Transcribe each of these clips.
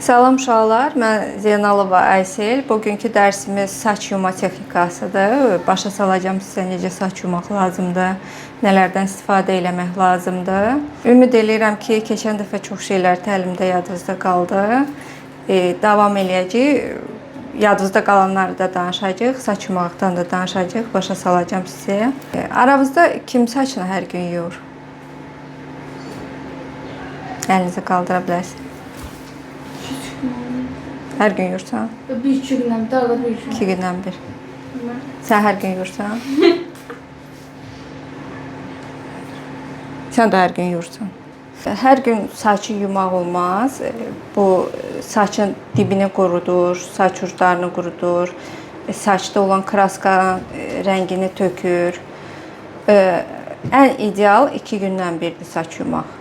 Salam uşaqlar, mən Zeynalova Aysel. Bugünkü dərsimiz saç yuma texnikasıdır. Başa salacağam sizə necə saç yumaq lazımdır, nələrdən istifadə eləmək lazımdır. Ümid eləyirəm ki, keçən dəfə çox şeylər təlimdə yadınızda qaldı. Davam eləyəcəyik. Yadınızda qalanları da danışacağıq, saç yumaqdan da danışacağıq, başa salacağam sizə. Aranızda kim saçını hər gün yuyur? Əlinizi qaldıra bilərsiniz. Hər gün yuyursan? Bir iki gündən bir, arada bir iki İki gündən bir. Sən hər gün yuyursan? Sən də hər gün yuyursan. Hər gün saçı yumaq olmaz. Bu saçın dibini qurudur, saç uclarını qurudur, saçda olan kraska rəngini tökür. Ən ideal 2 gündən birdir saç yumaq.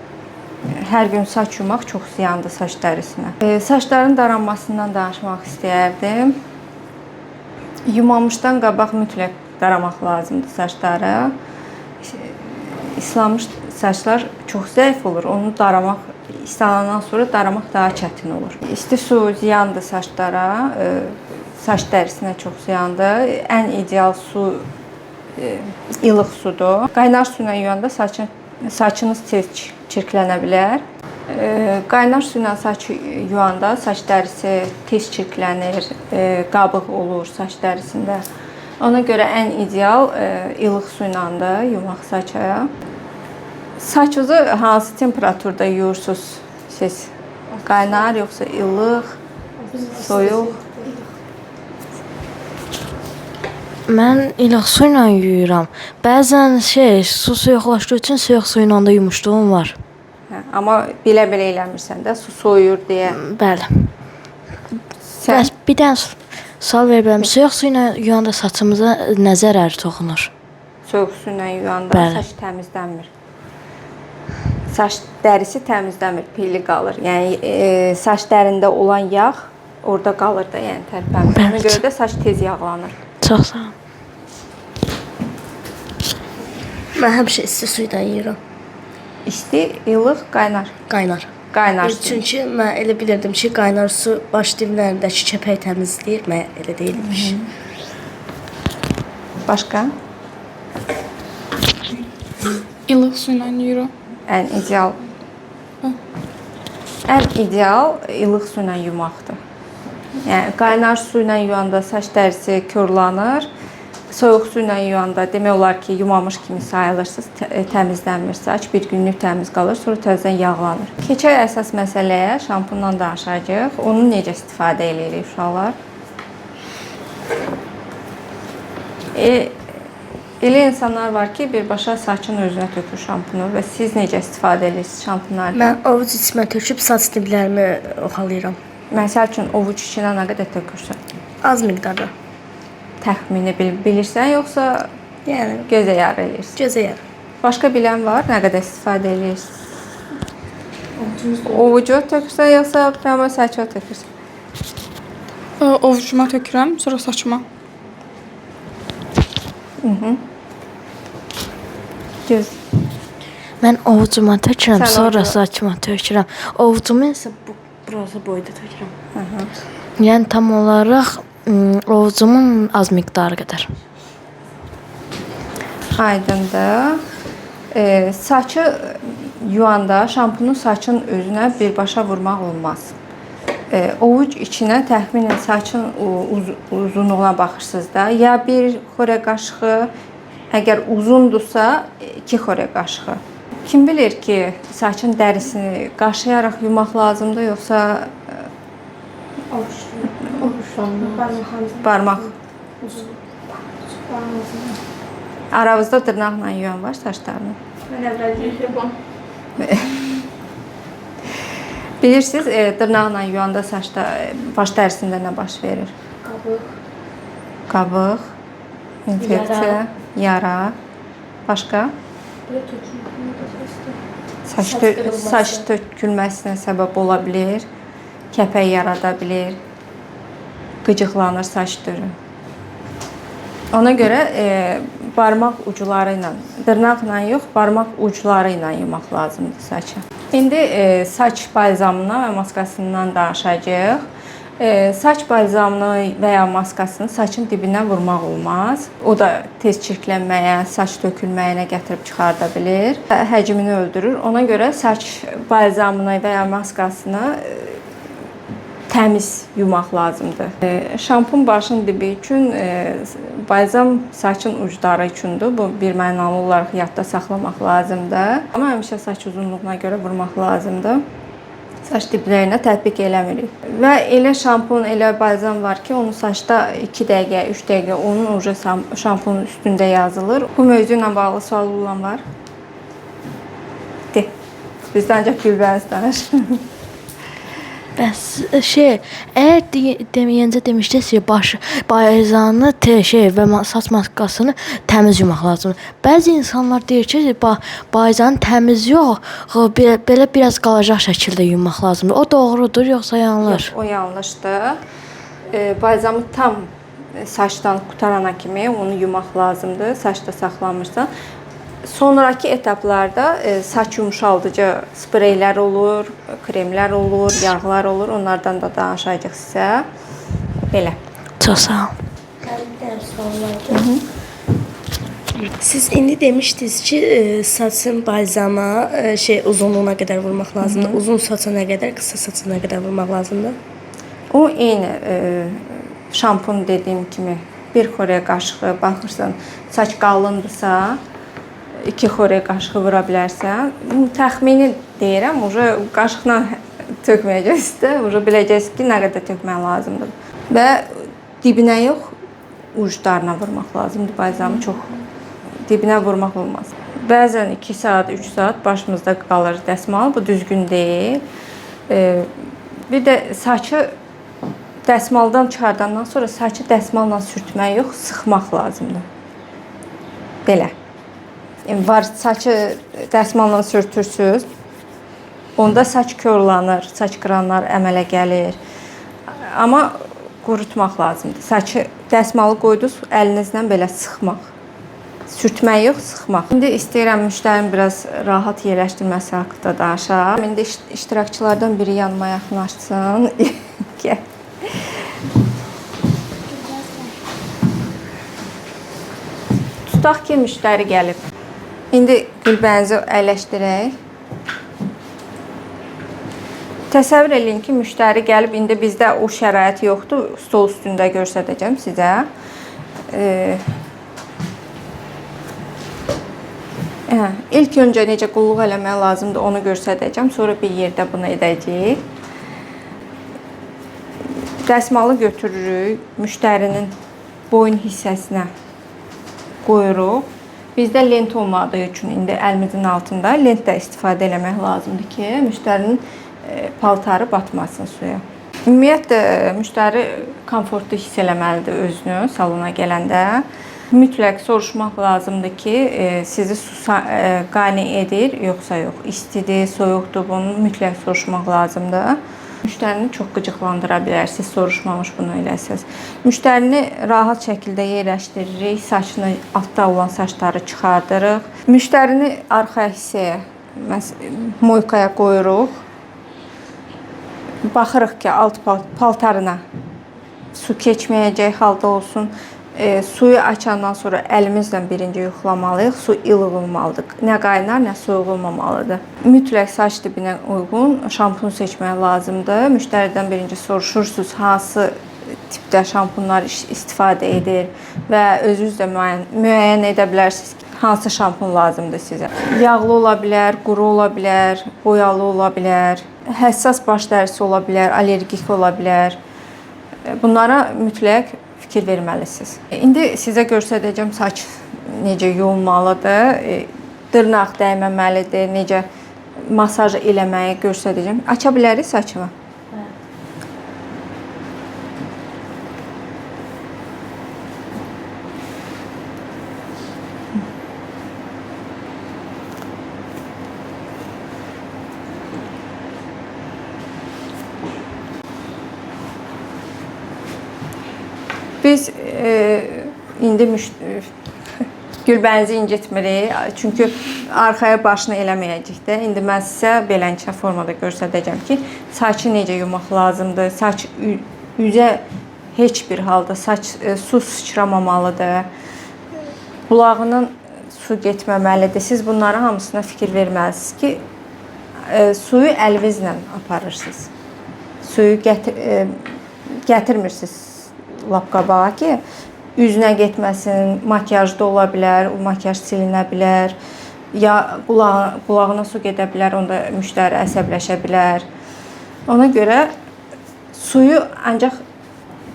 Hər gün saç yumaq çox ziyandır saç dərisinə. Saçların daranmasından danışmaq istəyərdim. Yumamışdan qabaq mütləq daramaq lazımdır saçları. İslanmış saçlar çox zəif olur. Onu daramaq, islanandan sonra daramaq daha çətin olur. İsti su ziyandır saçlara, saç dərisinə çox ziyandır. Ən ideal su ilıq sudur. Qaynar su ilə yuyanda saçınız tez çirklənə bilər. Qaynar su ilə saç yuyanda saç dərisi tez çirklənir, qabıq olur saç dərisində. Ona görə ən ideal ilıq su ilədir yumaq saçı. Saçınızı hansı temperaturda yuyursunuz siz? Qaynar yoxsa ilıq, soyuq? Mən ilıq su ilə yuyuram. Bəzən su soyuqlaşdığı üçün soyuq su ilə də yumuşduğum var. Hə, amma bilə-bilə eləmirsən də, su soyuyur deyə. Bəli. Sən Bəs bir dənə sual verə bilərəm. Soyuq su ilə yuyanda saçımıza nə zərər toxunur? Soyuq su ilə yuyanda Bəli. Saç təmizlənmir. Saç dərisi təmizlənmir, pilli qalır. Yəni saç dərində olan yağ orada qalır da, yəni tərpənmir. Ona Bəli. görə də saç tez yağlanır. Çox sağ olun. Mən həmişə isti su ilə yuyuram. İsti, ilıq, qaynar. Qaynar. Qaynar su. Çünki mən elə bilirdim ki, qaynar su baş diblərindəki kəpək təmizləyir. Mən elə deyilmiş. Başqa? İlıq su ilə yuyuram. Ən ideal. Ən ideal ilıq su ilə yumaqdır. Yəni qaynar su ilə yuyanda saç dərisi korlanır. Soyuq su ilə yuyanda demək olar ki, yumamış kimi sayılırsınız. Təmizlənmir saç, bir günlük təmiz qalır, sonra təzədən yağlanır. Keçək əsas məsələyə, şampundan danışacağıq. Onu necə istifadə eləyirik uşaqlar? Elə insanlar var ki, birbaşa saçın özünə tökür şampunu və siz necə istifadə edirsiniz şampunlardan? Mən ovuc içimə töküb saç diblərimi oxalayıram. Məsəl üçün ovuc içinə nə qədər tökürsən? Az miqdarda. Təxmini bilirsən yoxsa Yəni gözə yarı eləyirsən? gözə yarı. Başqa bilən var, nə qədər istifadə eləyirsən? Ovucu tökürsən yoxsa prama saça tökürsən? Ovucuma tökürəm, sonra saçıma. Göz. Mən ovucuma tökürəm, Sən sonra ovucuna- saçıma tökürəm. Ovucumu isə burası boyda tökürəm. Yəni tam olaraq ovucumun az miqdarı qədər. Aydındır. Saçı yuyanda şampunu saçın özünə birbaşa vurmaq olmaz. Ovuc içinə təxminən saçın uzunluğuna baxırsınız da, ya bir xörək qaşığı, əgər uzundursa 2 xörək qaşığı. Kim bilir ki, saçın dərisini qaşıyaraq yumaq lazımdır, yoxsa barmaq? Aranızda dırnaqla yuyan var saçlarını? Mən əvvəl yuyuram. Bilirsiniz, dırnaqla yuyanda saçda, baş dərisində nə baş verir? Qabıq. Qabıq, infeksiya, yara. Başqa? Saç tökülməsinə səbəb ola bilir, kəpək yarada bilir, qıcıqlanır saç dörü. Ona görə barmaq ucları ilə, dırnaqla yox, barmaq ucları ilə yumaq lazımdır saçı. İndi saç balzamından və maskasından danışacağıq. Saç balzamını və ya maskasını saçın dibinə vurmaq olmaz. O da tez çirklənməyə, saç tökülməyinə gətirib çıxarda bilir. Həcmini öldürür. Ona görə saç balzamını və ya maskasını təmiz yumaq lazımdır. Şampun başın dibi üçün, balzam saçın ucları üçündür. Bu bir mənalı olaraq yadda saxlamaq lazımdır. Amma həmişə saç uzunluğuna görə vurmaq lazımdır. Saç diblərinə tətbiq eləmirik. Və elə şampun, elə balzam var ki, onu saçda 2 dəqiqə, 3 dəqiqə onun uca şampunun üstündə yazılır. Bu mövzu ilə bağlı sual olan var? De. Bizdə ancaq Gülbəniz danış. Bəs şey, əgər deməyincə demişdiniz ki, baş balzamını və saç maskasını təmiz yumaq lazımdır. Bəzi insanlar deyir ki, balzamı təmiz yox, belə biraz qalacaq şəkildə yumaq lazımdır. O doğrudur yoxsa yanlış? Yox, o yanlışdır. Balzamı tam saçdan qurtarana kimi onu yumaq lazımdır. Saçda saxlanmışsa. Sonrakı etaplarda saç yumşaldıcı spreylər olur, kremlər olur, yağlar olur. Onlardan da danışacağıq sizə. Belə. Çox sağ olun. Mənim bir dənə sualım vardı. Siz indi demişdiniz ki, saçın balzama uzunluğuna qədər vurmaq lazımdır. Uzun saça nə qədər, qısa saça nə qədər vurmaq lazımdır? O eyni şampun dediyim kimi bir xörək qaşığı baxırsan, saç qalındırsa 2 xörək qaşığı vura bilərsən. Təxmini deyirəm, uca qaşıqla tökməyəcəksiniz də, uca biləcəksiniz ki, nə qədər tökmək lazımdır. Və dibinə yox, uclarına vurmaq lazımdır. Balzamı çox dibinə vurmaq olmaz. Bəzən 2 saat, 3 saat başımızda qalır dəsmal. Bu düzgün deyil. Bir də saçı dəsmaldan çıxardandan sonra saçı dəsmalla sürtmək yox, sıxmaq lazımdır. Belə. Yəni, var saçı dəsmalla sürtürsüz. Onda saç korlanır, saç qıranlar əmələ gəlir. Amma qurutmaq lazımdır. Saçı dəsmalı qoydunuz, əlinizlə belə sıxmaq. Sürtmək yox, sıxmaq. İndi istəyirəm müştərinin biraz rahat yerləşdirməsi haqqında danışaq. İndi iştirakçılardan biri yanıma yaxınlaşsın. Gəl. Tutaq ki, müştəri gəlib. İndi Gülbənizi əyləşdirək. Təsəvvür eləyin ki, müştəri gəlib, indi bizdə o şərait yoxdur. Stol üstündə göstərəcəm sizə. İlk öncə necə qulluq eləmək lazımdır, onu göstərəcəm. Sonra bir yerdə bunu edəcəyik. Dəsmalı götürürük, müştərinin boyun hissəsinə qoyuruq. Bizdə lent olmadığı üçün indi əlimizin altında lent də istifadə eləmək lazımdır ki, müştərinin paltarı batmasın suya. Ümumiyyətlə, müştəri komfortlu hiss eləməlidir özünü salona gələndə. Mütləq soruşmaq lazımdır ki, sizi su qane edir, yoxsa yox. İstidir, soyuqdur, bunu mütləq soruşmaq lazımdır. Müştərini çox qıcıqlandıra bilərsiniz, soruşmamış bunu eləsəz. Müştərini rahat şəkildə yerləşdiririk, saçını, altda olan saçları çıxardırıq. Müştərini arxa hissəyə, moykaya qoyuruq. Baxırıq ki, alt paltarına su keçməyəcək halda olsun. Suyu açandan sonra əlimizlə birinci yoxlamalıyıq. Su ilıq olmalıdır. Nə qaynar, nə soyuq olmamalıdır. Mütləq saç tipinə uyğun şampun seçmək lazımdır. Müştəridən birinci soruşursunuz hansı tipdə şampunlar istifadə edir və özünüz də müəyyən edə bilərsiniz ki, hansı şampun lazımdır sizə. Yağlı ola bilər, quru ola bilər, boyalı ola bilər, həssas baş dərisi ola bilər, allergik ola bilər. Bunlara mütləq fikir verməlisiniz. İndi sizə göstərəcəm saç necə yuyulmalıdır, dırnaq dəyməməlidir, necə masaj eləməyi göstərəcəm. Aça bilərik saçımı? Biz İndi Gülbənizi incitmirik. Çünki arxaya başını eləməyəcək də. İndi mən sizə beləncə formada göstərəcəm ki, saçı necə yumaq lazımdır. Saç üzə heç bir halda saç su sıçramamalıdır. Qulağının su getməməlidir. Siz bunların hamısına fikir verməlisiniz ki, suyu əlinizlə aparırsınız. Suyu gətirmirsiniz lap qabağa ki, üzünə getməsin, makiyajda ola bilər, o makiyaj silinə bilər, ya qulağına su gedə bilər, onda müştəri əsəbləşə bilər. Ona görə suyu ancaq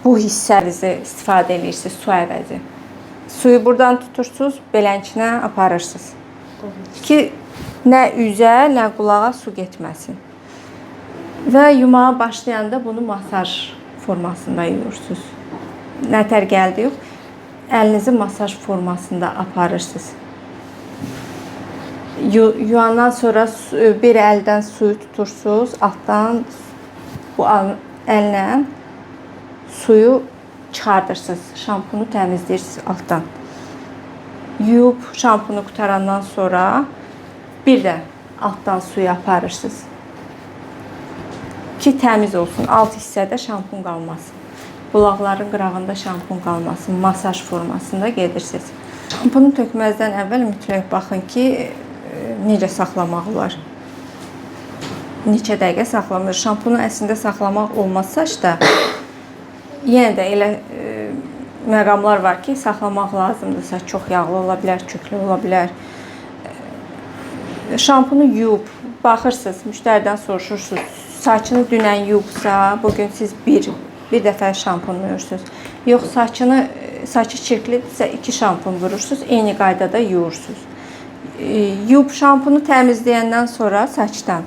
bu hissənizi istifadə edirsiniz, su əvəzi. Suyu buradan tutursunuz, beləncə aparırsınız. Ki, nə üzə, nə qulağa su getməsin. Və yumağa başlayanda bunu masaj formasında yuyursunuz. Nətər gəldi yox, əlinizi masaj formasında aparırsınız. Yuyandan sonra bir əldən suyu tutursunuz, altdan bu əllə suyu çıxardırsınız. Şampunu təmizləyirsiniz altdan. Yuyub şampunu qutarandan sonra bir də altdan suyu aparırsınız. Ki təmiz olsun, alt hissədə şampun qalmasın. Bulaqların qırağında şampun qalmasın, masaj formasında gedirsiniz. Şampunu tökməzdən əvvəl mütləq baxın ki, necə saxlamaq olar. Neçə dəqiqə saxlanır. Şampunu əslində saxlamaq olmaz saçda. Yenə də elə məqamlar var ki, saxlamaq lazımdır. Saç çox yağlı ola bilər, köklü ola bilər. Şampunu yuyub, baxırsınız, müştəridən soruşursunuz. Saçını dünən yuyubsa, bugün siz bir dəfə şampunluyursunuz. Yox, saçı çirklidirsə 2 şampun vurursunuz, eyni qaydada yuyursunuz. Yuyub şampunu təmizləyəndən sonra saçdan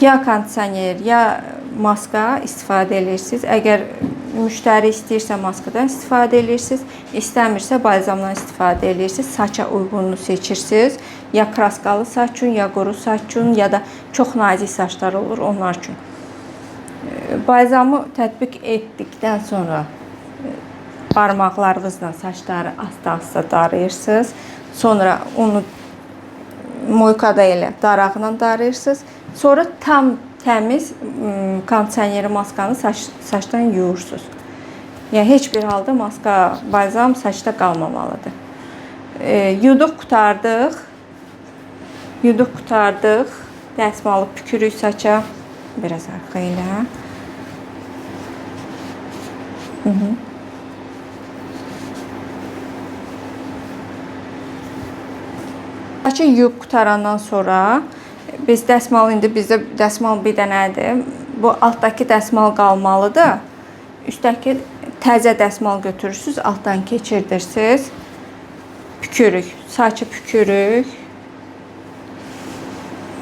ya kondisioner, ya maska istifadə edirsiniz. Əgər müştəri istəyirsə maskadan istifadə edirsiniz, istəmirsə balzamdan istifadə edirsiniz. Saça uyğununu seçirsiniz. Ya kraskalı saç üçün, ya quru saç üçün, ya da çox nazik saçlar olur onlar üçün. Balzamı tətbiq etdikdən sonra barmaqlarınızla saçları asta-asta darayırsınız. Sonra onu moykada elə daraqla darayırsınız. Sonra tam təmiz kondisioneri maskanı saçdan yuyursunuz. Yəni heç bir halda maska, balzam saçda qalmamalıdır. Yuduq, qurtardıq. Yuduq, qurtardıq. Dəsmalı pükürük saça. Biraz arxa ilə. Saçı yuyub qurtarandan sonra biz dəsmal, indi bizdə dəsmal bir dənədir. Bu altdakı dəsmal qalmalıdır. Üstdəki təzə dəsmal götürürsünüz, altdan keçirdirsiniz. Pükürük, saçı pükürük.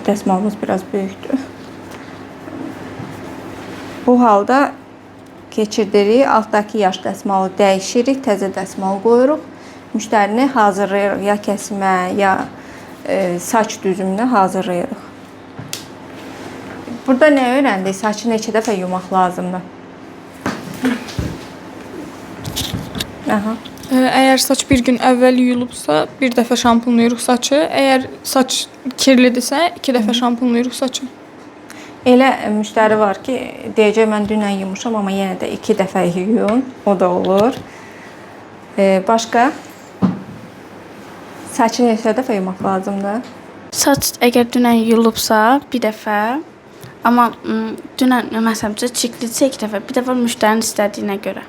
Dəsmalımız biraz böyükdür. Bu halda keçirdirik. Altdakı yaş dəsmalı dəyişirik, təzə dəsmal qoyuruq. Müştərini hazırlayırıq ya kəsimə, ya saç düzümünə hazırlayırıq. Burada nə öyrəndik? Saçı neçə dəfə yumaq lazımdır? Aha. Əgər saç bir gün əvvəl yuyulubsa, bir dəfə şampunlayırıq saçı. Əgər saç kirlidirsə, 2 dəfə şampunlayırıq saçı. Elə müştəri var ki, deyəcək mən dünən yumuşam, amma yenə də 2 dəfə yuyun. O da olur. Başqa? Saçı neçə dəfə yumaq lazımdır? Saç əgər dünən yuyulubsa bir dəfə, amma dünən məsələn çirklidirsə 2 dəfə, bir dəfə müştərinin istədiyinə görə.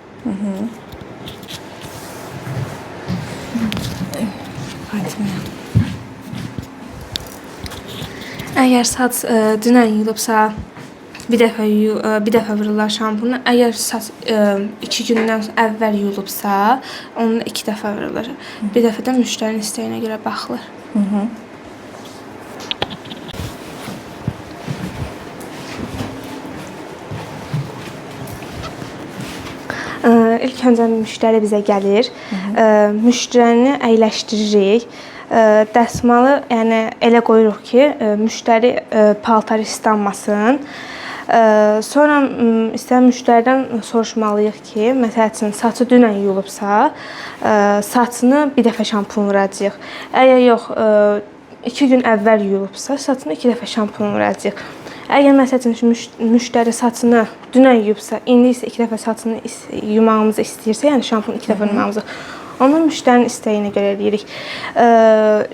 Fatimə. Əgər saç dünən yuyulubsa bir dəfə vururlar şampunu. Əgər saç 2 gündən əvvəl yuyulubsa, onu 2 dəfə vurulur. Bir dəfə də müştərinin istəyinə görə baxılır. İlk öncə müştəri bizə gəlir. Müştərini əyləşdiririk. Dəsmalı, yəni elə qoyuruq ki, müştəri paltar islanmasın. Sonra istəyən müştəridən soruşmalıyıq ki, məsəl üçün saçı dünən yuyulubsa, saçını bir dəfə şampun vuracağıq. Əgər yox, 2 gün əvvəl yuyulubsa, saçını 2 dəfə şampun vuracağıq. Əgər məsəl üçün müştəri saçını dünən yuyubsa, indi isə 2 dəfə saçını yumağımızı istəyirsə, yəni şampun 2 dəfə vurmağımızı, onu müştərinin istəyinə görə eləyirik.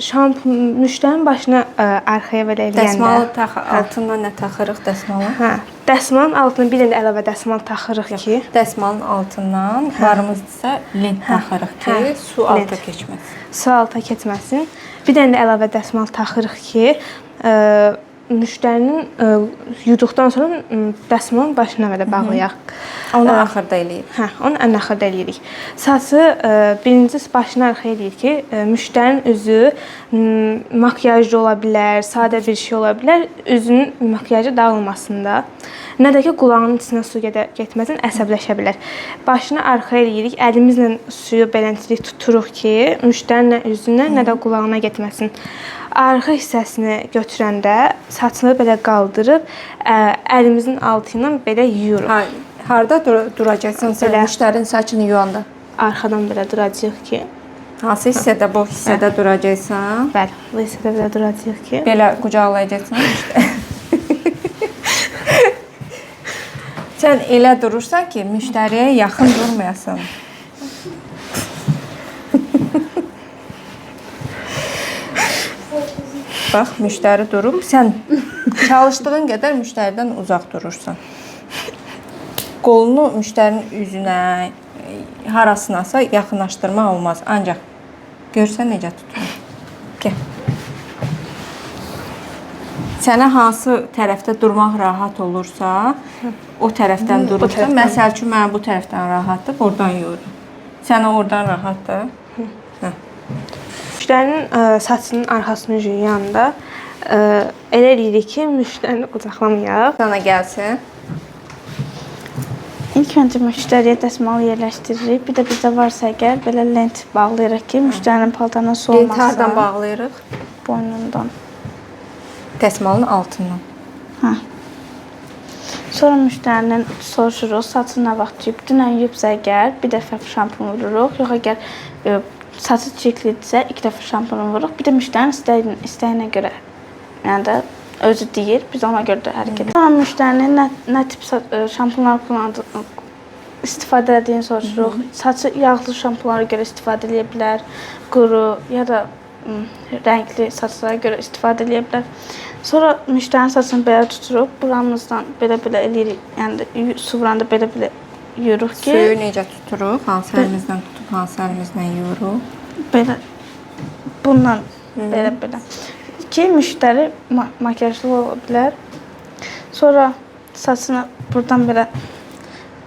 Şampun müştərinin başına arxaya belə eləyəndə Dəsmalı tax altından nə taxırıq dəsmalı? Hə, dəsmalın altına bir dənə də əlavə dəsmal taxırıq ki, Dəsmalın altından varımızdırsa lent taxırıq ki, su lent. alta keçməsin. Su alta keçməsin. Bir dənə də əlavə dəsmal taxırıq ki, müştərinin yuduqdan sonra dəsmalın başına belə bağlayaq. Onu axırda eləyirik. Hə, onu ən axırda eləyirik. Saçı birinci başını arxaya eləyirik ki, müştərinin üzü makiyajlı ola bilər, sadə bir şey ola bilər, üzünün makiyajı dağılmasın da. Nə də ki qulağının içinə su getməsin, əsəbləşə bilər. Başını arxaya eləyirik, əlimizlə suyu beləncəlik tuturuq ki, müştərinin nə üzünə, nə də qulağına getməsin. Arxa hissəsini götürəndə saçını belə qaldırıb əlimizin altı ilə belə yuyuruq. Ha, harda duracaqsan sən Belə. müştərinin saçını yuyanda? Arxadan belə duracağıq ki, Hansı hissədə, bu hissədə duracaqsan? Bəli, bu hissədə belə duracağıq ki, Belə qucaqlayacaqsan müştəri. Sən elə durursan ki, müştəriyə yaxın durmayasan. Bax, müştəri durub, sən çalışdığın qədər müştəridən uzaq durursan. Qolunu müştərinin üzünə, harasınasa yaxınlaşdırmaq olmaz. Ancaq görsən necə tutur. Gəl. Sənə hansı tərəfdə durmaq rahat olursa, o tərəfdən durursan. Məsəl üçün mənə bu tərəfdən rahatdır, buradan yuyurum. Sənə oradan rahatdır. Hə. Müştərinin saçının arxasını yuyanda elə eləyirik ki, müştərini qucaqlamayaq. Sana gəlsin. İlk öncə müştəriyə dəsmalı yerləşdiririk. Bir də bizdə varsa əgər belə lent bağlayırıq ki, müştərinin paltarına su Lent olmasın. hardan bağlayırıq? Boynundan. Dəsmalın altından. Hə. Sonra müştərinin soruşuruq, saçı nə vaxt yuyub? Dünən yuyubsa əgər bir dəfə şampun vururuq. Yox əgər saçı çirklidirsə 2 dəfə şampun vururuq. Bir də müştərinin istəyinə görə, yəni də özü deyir, biz ona görə də hərəkət edirik. Sonra müştərinin nə tip şampunlar kullandığı, istifadə etdiyini soruşuruq. Saçı yağlı şampunlara görə istifadə edə bilər, quru ya da rəngli saçlara görə istifadə edə bilər. Sonra müştərinin saçını belə tuturuq, buramızdan belə-belə eləyirik. Yəni də su vuranda belə-belə yuyuruq ki, Suyu necə tuturuq? Hansı əlimizdən tutub, hansı əlimizlə yuyuruq? Belə bundan belə-belə ki, müştəri makiyajlı ola bilər. Sonra saçını buradan belə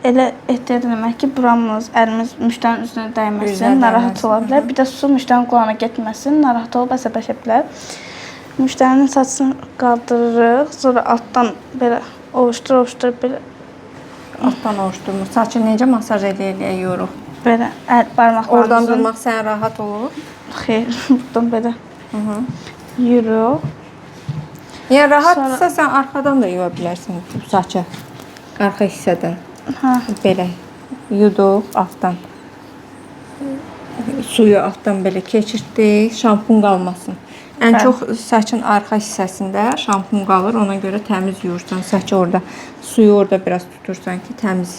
elə ehtiyat eləmək ki, buramız, əlimiz müştərinin üzünə dəyməsin, Üzünə narahat dəyməsin, ola bilər. Bir də su müştərinin qulağına getməsin, narahat olub əsəbləşə bilər. Müştərinin saçını qaldırırıq, sonra altdan belə ovuşdur-ovuşdur belə. Altdan ovuşdurmur. Saçı necə masaj eləyə-eləyə yuyuruq? Belə əl barmaqlarımızın. Oradan durmaq sənə rahat olur? Xeyr, buradan belə yuyuruq. Yəni rahatdırsa sən arxadan da yuya bilərsən saçı. Arxa hissədən. Hə. Belə yuduq altdan. Suyu altdan belə keçirtdik, şampun qalmasın. Ən Bəli. çox saçın arxa hissəsində şampun qalır, ona görə təmiz yuyursan saçı orada. Suyu orada biraz tutursan ki, təmiz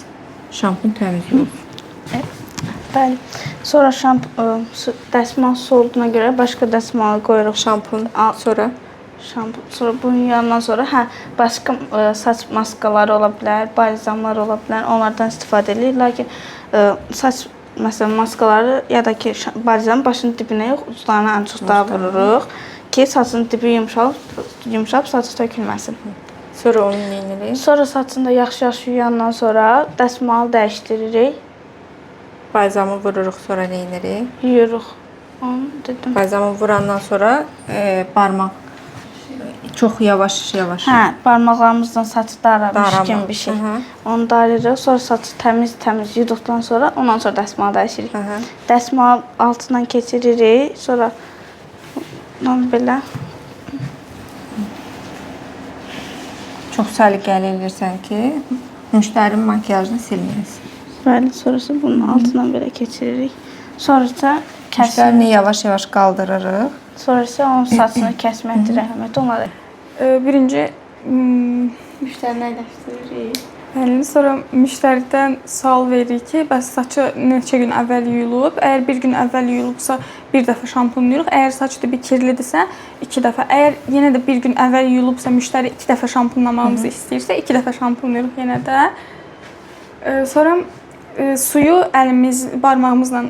şampun təmiz yuyulsun. Bəli. Sonra dəsmal su olduğuna görə başqa dəsmalı qoyuruq. Şampun sonra Şampun. Sonra bunu yuyandan sonra başqa saç maskaları ola bilər, balzamlar ola bilər. Onlardan istifadə edirik. Lakin saç məsələn maskaları ya da ki balzam başının dibinə yox, uclarına ən çox daha vururuq ki, saçın dibi yumşalıb saçı tökülməsin. Sonra onu nə edirik? Sonra saçını da yaxşı-yaxşı yuyandan sonra dəsmalı dəyişdiririk, Balzamı vururuq, sonra nə edirik? Yuyuruq. Onu dedim. Balzamı vurandan sonra barmaq çox yavaş-yavaş. Hə, barmaqlarımızdan saçı daramış Darama. kimi bir şey. Hı -hı. Onu darırıq, sonra saçı təmiz-təmiz yuduqdan sonra ondan sonra dəsmalı dəyişirik. Hı -hı. Dəsmalı altından keçiririk, sonra bundan belə. Çox səliqəli eləyirsən ki, müştərinin makiyajını silməyəsən. Bəli, sonrası bunun altından belə keçiririk. Sonra isə kəsir. Müştərini yavaş-yavaş qaldırırıq. Sonra isə onun saçını kəsməkdir əhəmiyyəti. Ona da Birinci müştərini əyləşdiririk. Bəli, sonra müştəridən sual veririk ki, bəs saçı neçə gün əvvəl yuyulub? Əgər bir gün əvvəl yuyulubsa, bir dəfə şampunlayırıq. Əgər saç dibi kirlidirsə, iki dəfə. Əgər yenə də bir gün əvvəl yuyulubsa, müştəri iki dəfə şampunlamamızı istəyirsə, iki dəfə şampunlayırıq yenə də. Sonra suyu əlimiz, barmağımızla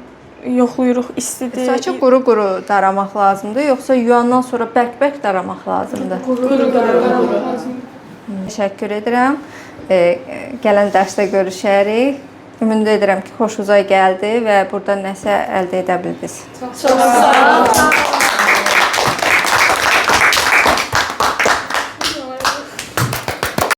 yoxlayırıq, istidir. Saçı quru-quru daramaq lazımdır, yoxsa yuyandan sonra bərk-bərk daramaq lazımdır? Quru-quru daramaq lazımdır. Təşəkkür edirəm. Gələn dərsdə görüşərik. Ümid edirəm ki, xoşunuza gəldi və buradan nəsə əldə edə bildiniz. Çox sağ olun.